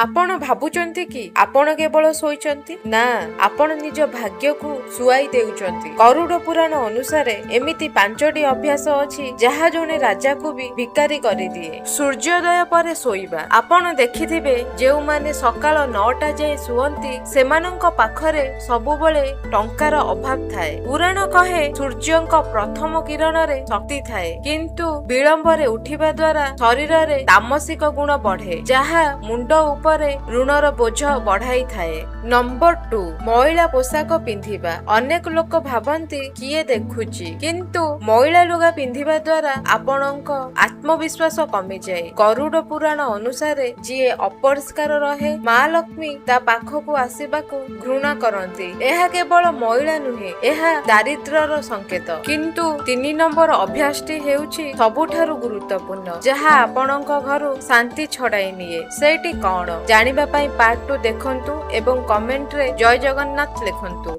ଆପଣ ଭାବୁଛନ୍ତି କି ଆପଣ କେବଳ ଶୋଇଛନ୍ତି? ନା, ଆପଣ ନିଜ ଭାଗ୍ୟକୁ ଶୁଆଇ ଦେଉଛନ୍ତି। ଗରୁଡ ପୁରାଣ ଅନୁସାରେ ଏମିତି 5ଟି ଅଭ୍ୟାସ ଅଛି, ଯାହା ଜଣେ ରାଜାକୁ ବି ଭିକାରୀ କରିଦିଏ। ସୂର୍ଯ୍ୟୋଦୟ ପରେ ଶୋଇବା। ଆପଣ ଦେଖିଥିବେ, ଯେଉଁମାନେ ସକାଳ 9ଟା ଯାଏ ଶୁଅନ୍ତି, ସେମାନଙ୍କ ପାଖରେ ସବୁବେଳେ ଟଙ୍କାର ଅଭାବ ଥାଏ। ପୁରାଣ କହେ, ସୂର୍ଯ୍ୟଙ୍କ ପ୍ରଥମ କିରଣରେ ଶକ୍ତି ଥାଏ, କିନ୍ତୁ ବିଳମ୍ବରେ ଉଠିବା ଦ୍ୱାରା ଶରୀରରେ ତାମସିକ ଗୁଣ ବଢେ, ଯାହା ମୁଣ୍ଡ ଉପରେ ଋଣର ବୋଝ ବଢାଇଥାଏ। ନମ୍ବର 2, ମଇଳା ପୋଷାକ ପିନ୍ଧିବା। ଅନେକ ଲୋକ ଭାବନ୍ତି, କିଏ ଦେଖୁଛି? କିନ୍ତୁ ମଇଳା ଲୁଗା ପିନ୍ଧିବା ଦ୍ୱାରା ଆପଣଙ୍କ ଆତ୍ମବିଶ୍ୱାସ କମିଯାଏ। ଗରୁଡ ପୁରାଣ ଅନୁସାରେ, ଯିଏ ଅପରିଷ୍କାର ରହେ, ମା ଲକ୍ଷ୍ମୀ ତା ପାଖକୁ ଆସିବାକୁ ଘୃଣା କରନ୍ତି। ଏହା କେବଳ ମଇଳା ନୁହେଁ, ଏହା ଦାରିଦ୍ର୍ୟର ସଂକେତ। କିନ୍ତୁ 3 ନମ୍ବର ଅଭ୍ୟାସଟି ହେଉଛି ସବୁଠାରୁ ଗୁରୁତ୍ୱପୂର୍ଣ୍ଣ, ଯାହା ଆପଣଙ୍କ ଘରୁ ଶାନ୍ତି ଛଡାଇ ନିଏ। ସେଇଟି କଣ, ଜାଣିବା ପାଇଁ ପାର୍ଟ 2 ଦେଖନ୍ତୁ ଏବଂ କମେଣ୍ଟରେ ଜୟ ଜଗନ୍ନାଥ ଲେଖନ୍ତୁ।